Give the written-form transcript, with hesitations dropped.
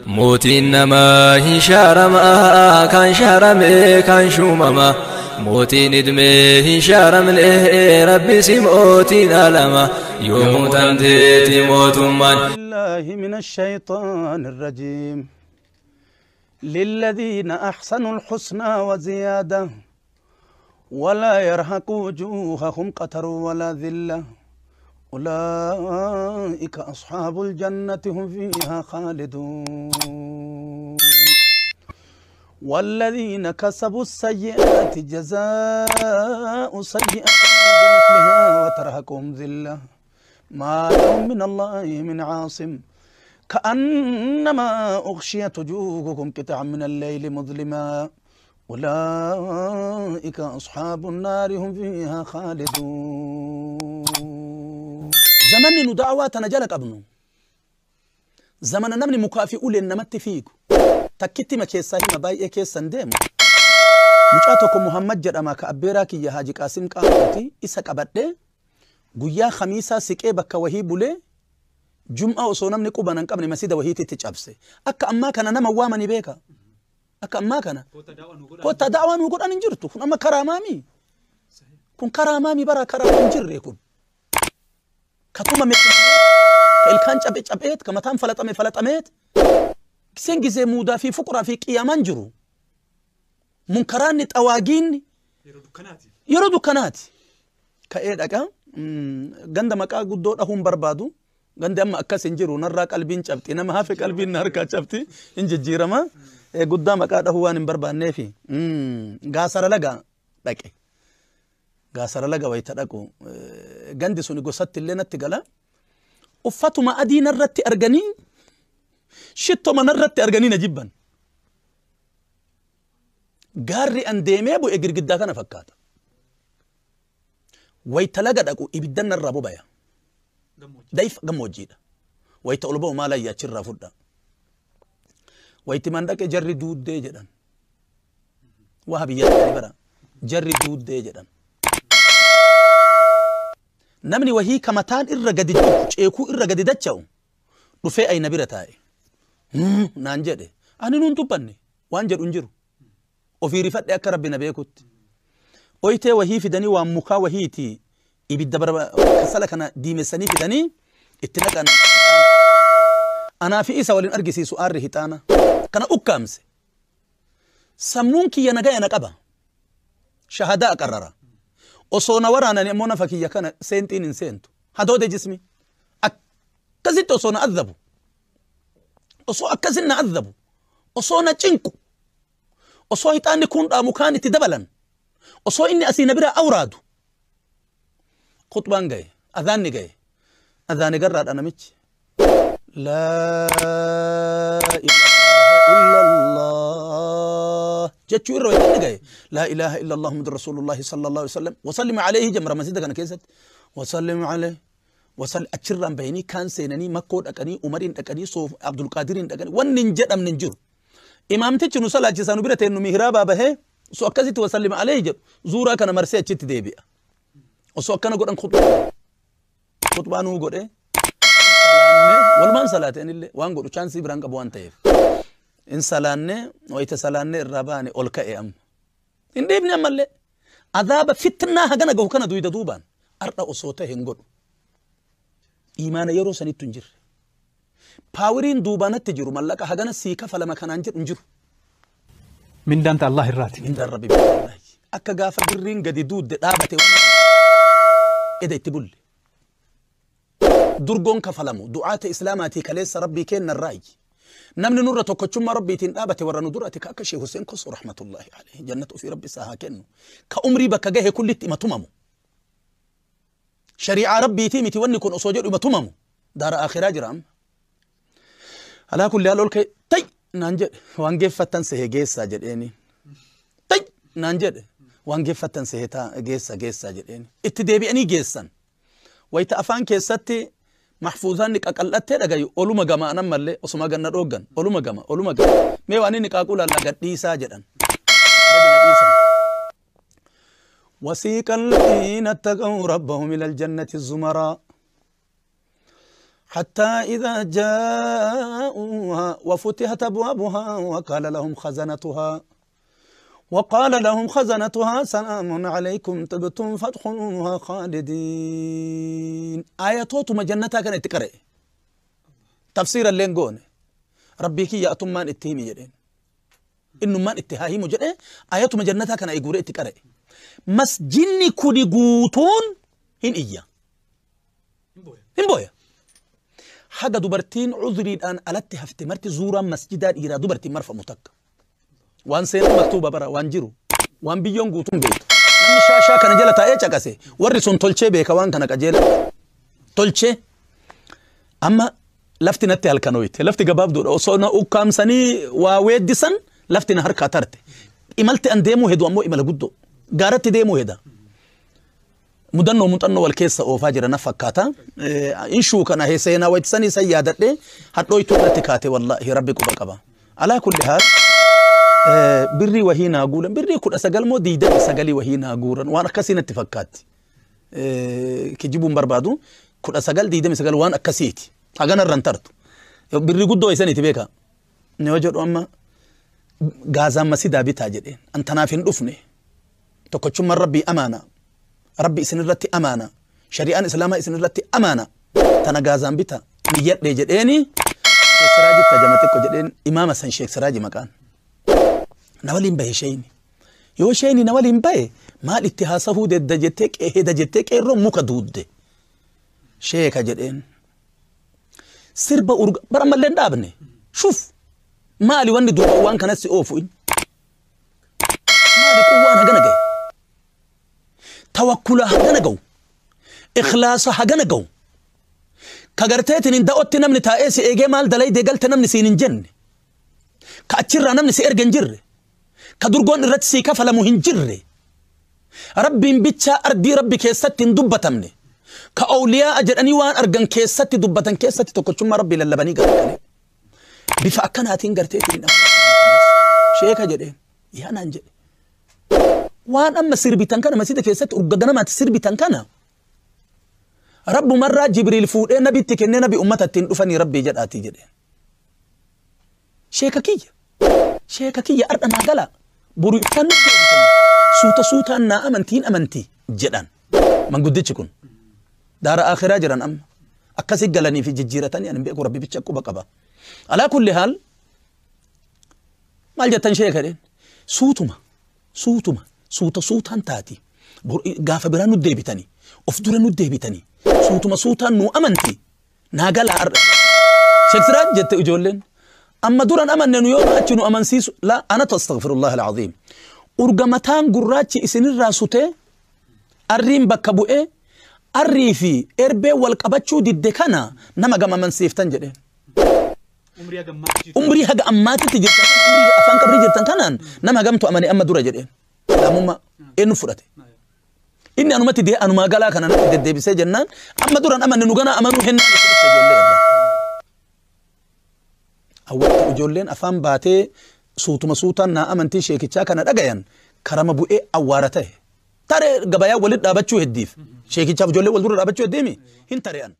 Mootiin namaa hin shaaramaa kan shaarame kan shuumama. Mootiin idmee hin shaaramne rabbisi mootiin alama. Yoomuu tanteeti mootummaan. بالله من الشيطان الرجيم. للذين أحسنوا الحسنى وزيادة ولا يرهق وجوههم قتر ولا ذلة أولئك أصحاب الجنة هم فيها خالدون. والذين كسبوا السيئات جزاء سيئة بمثلها وترهقهم ذلة ما لهم من الله من عاصم كأنما أغشيت وجوههم قطعا من الليل مظلما أولئك أصحاب النار هم فيها خالدون. زمن ندعواتنا جلك أبنو زمن نمني مكافئ لنمت فيك takkitti ma keessaa hima baay'ee keessan deemu. Mucaa tokko Muhammad jedhama ka abbeeraa kiyya Haaji Qaasim Qaaqooti isa qabadhee guyyaa Khamiisaa siqee bakka wahii bulee Jum'aa osoo namni quban hin qabne masjida wahiititti cabse. Akka ammaa kana nama waamani beeka. Akka ammaa kana. Kottaa da'awaa nuu godhan hin jirtu. Kun amma karaa maami? Kun karaa maami bara karaa hin jirre kun. Ka tumame ka ilkaan cabe cabeet ka mataan falaxame falaxameet. Giseen gisee muudaa fi fuquraa fi qiyaamaan jiru. Munkaraanni xawaagiinni. Yeroo dukkanaati. Ka'ee dhaqa. Ganda maqaa guddoo dhahuun barbaadu. Gandi amma akkas hin jiru. Narraa qalbiin cabxi. Nama hafe qalbiin harkaa cabxi. Hin jijjiirama. Guddaa maqaa dhahuu waan hin barbaanneefi. Gaasara laga dhaqe. Gaasara laga wayita dhaqu. Gandi suni gosatti illee natti gala. Uffatuma adii narratti arganii shittoo manarratti arganii na jibban. Gaarri an deemee bu'e girgiddaa kana fakkaata. Wayita laga dhaqu ibiddan narraa bobaya. Dayfa gammoojjiidha. Wayita ol ba'u maal ayya achirraa fudha. Wayitti man dhaqe jarri duuddee jedhan. Waa biyya dhaqanii bara. Jarri duuddee jedhan. Namni wahii kamataan irra gadi ceekuu irra gadi dacha'u dhufee ayna bira taa'e. Naan jedhe ani nuun dubbanne waan jedhu hin jiru. Ofii rifadhe akka rabbi na beekutti. Oyitee wahii fidanii waan mukaa wahiiti ibidda kasala kana diimessanii fidanii itti naqan. Anaa fi isa waliin argisiisu aarri hixaana. Kana ukkaamse. Sammuun kiyya nagaya na qaba. Shahadaa qarrara. Osoo na waraanani ammoo nafa kiyya kana seentiin hin seentu. Hadoode jismi. Akkasitti osoo na adhabu. Osoo akkasin na adhabu. Osoo na cinqu. Osoo hixaanni kun dhaamu kaan itti dabalan. Osoo inni asii na biraa awraadu. Khutbaan gahe. Adhaanni gahe. Adhaani garraadha namichi. Laa ilaaha illallah. Jechuu irra wayita inni gahe. Laa ilaaha illallah Muhammadu Rasuulullahi sallallahu alaihi wasallam. Wasallim alayhi jamra masjida kana keessatti. Wasallim alayhi. Wasal achirraan bahanii kaan seenanii makkoo dhaqanii Umariin dhaqanii Soof Abdulqaadiriin dhaqanii wanni hin jedhamne hin jiru. Imaamtichi nu salaachisaa nu bira ta'e nu mihraabaa bahee osoo akkasitti wasallim alayhi jedhu zuuraa kana marsee achitti deebi'a. Osoo akkana godhan khutbaa nuu godhee salaannee walumaan salaate anillee waan godhu chaansii biraan qabu waan ta'eef. In salaannee wayita salaannee irraa baane ol ka'e amma. Hin dhiibne ammallee. Adaaba fitnaa hagana gahu kana duyda duubaan har'a osoo ta'e hin godhu. Imaana yeroo sanittu hin jirre. Paawiriin duubaanatti jiru mallaqa hagana sii kafalama kanaan jedhu hin jiru. Mindaan ta Allah irraati. Mindaan Rabbi biraa. Akka gaafa birriin gadi duudde dhaabate eda itti bulle. Durgoon kafalamu du'aata islaamaatii kaleessa Rabbii kenna irraayi. Namni nurra tokkochummaa Rabbiitiin dhaabate warra nu duraati ka akka Sheekh Hussein Kosoo rahmatullahi alayhi jannata ofii Rabbi isaa haa kennu. Ka umrii bakka gahe kullitti ima tumamu. Shari'aa Rabbiitii miti wanni kun osoo jedhu ima tumamu. Daara akhiraa jira amma. Alaa kulli haal ol ka'e tay naan jedhe waan geeffattan sehee geessaa jedheeni. Tay naan jedhe waan geeffattan sehee geessa geessaa jedheeni. Itti deebi'anii geessan. Wayita afaan keessatti mahfuuzaan ni qaqal'attee dhagayu oluma gama anan mallee osuma ganna dhooggan oluma gama oluma gama. Mee waan inni qaaquu laallaa gadhiisaa jedhan. Gadi na dhiisan. وسيق الذين اتقوا ربهم إلى الجنة زمرا حتى إذا جاءوها وفتحت أبوابها وقال لهم خزنتها سلام عليكم طبتم فادخلوها خالدين. آياتو مجنتها كانت تقرأ تفسير اللينغون ربي كي يأتم مان اتهمي جدين إنه مان اتهاهيم جدين آياتو مجنتها كان يقول تقرأ مسجني كودي قوتون هن إياه هن بويا حاجة دبرتين عذري الآن ألت هفت مرت زورا مسجدا إلى دبرتين مرفأ متك وان سين مكتوبة برا وان جرو وان بيون قوتون بيت نمي شاشة كان جلتا إيه شكاسي ورسون تلشي بيك وان كان كجيل تلشي أما لفتي نتي هالكانويت لفتي جباب دور أصلنا وكام سني وويد ديسن لفتي نهر كاترت إملت أن ديمو هدو أمو إمل جدو جارت ديمو هدا مدنو متنو والكيس أو فاجر نفكاتا إن شو كان هي سينا ويتسني سيادة لي هتلوي تولتكاتي والله ربي كبكبا على كل حال بري وهينا أقولا بري كل أسجل مو ديدا أسجلي وهينا أقولا وأنا كسينا اتفكات كجيبون بربادو كل أسجل ديدا مسجل وأنا كسيتي أجانا رنترت بري جدو يسني تبيكا نوجد أما غازا مسيدا بتاجرين أنت نافين دفني تكتشم ربي أمانة ربي سنرتي أمانة شريعة إسلامة سنرتي أمانة تنا غازان بيتا نيت لجديني شيخ سراجي تجمعتك جدين إمام سن شيخ سراجي مكان نوالين به شيني يو شيني نوالين به ما الاتهاسه دجتك إيه دجتك إيه رمك دود شيخ جدين سربا أورج برا ملين دابني شوف مالي وين دوبا وان كان سي أوفوين مالي قوان هجنا جاي توكل هجنا جو إخلاص هجنا جو كجرتين إن دقت نمن تأسي إيجي مال دلي دجلت نمن سين جن كأتشر نمن سير جنجر كدرجون رتسي كفلا مهنجر ربي بيتشا أردي ربي كيست دبة تمني كأولياء أجر أني وان أرجن كيست دبة كيست تكتشم ربي للبني قال بفأكنا تنجرتين شيخ جدين يا نانجي وان أما سير بتنكنا ما سيدك كيست أرجعنا ما تسير بتنكنا رب مرة جبريل فوق نبي تكني نبي أمة تندفني ربي جد آتي جدين شيخ كي شيخ كي أرد أنا قلا بريتن سوتا سوتا أنا أمنتين أمنتي جدًا من قدتش كن دار آخر أجرا أم أكسي قلني في جزيرة تانية أنا بيقول ربي بتشكو بقبا على كل حال ما جتن شيء كرين سوتما سوتما سوتا سوتا تاتي قاف برانو ديبتني أفدرانو ديبتني سوتما سوتا نو أمنتي ناقل عر شيخ سراج جت أجولين أما دوران أمن نيو أتشنو أمن سيس لا أنا تستغفر الله العظيم أرجمتان قراتي إسن الراسوتة الريم بكبوئة الريفي إربي والكبتشو دي الدكانة نما جم أمن سيفتن جدين عمري هجا أماتي تجرتن عمري أفان كبري جرتن كانان نما جمتو أمني أما دورا جدين لا مما إنه فرتي إني أنا ما تدي أنا ما قالك أنا تدي بس جنان أما دوران أمن نجنا أمنو هن أول أجولين أفهم باتي صوت مصوتا نا أمنتي شيء كتشا كان رجعين كرام أبو إيه أوارته ترى جبايا ولد أبتشو هديف شيء كتشا بجولة ولد أبتشو هديمي هن تريان.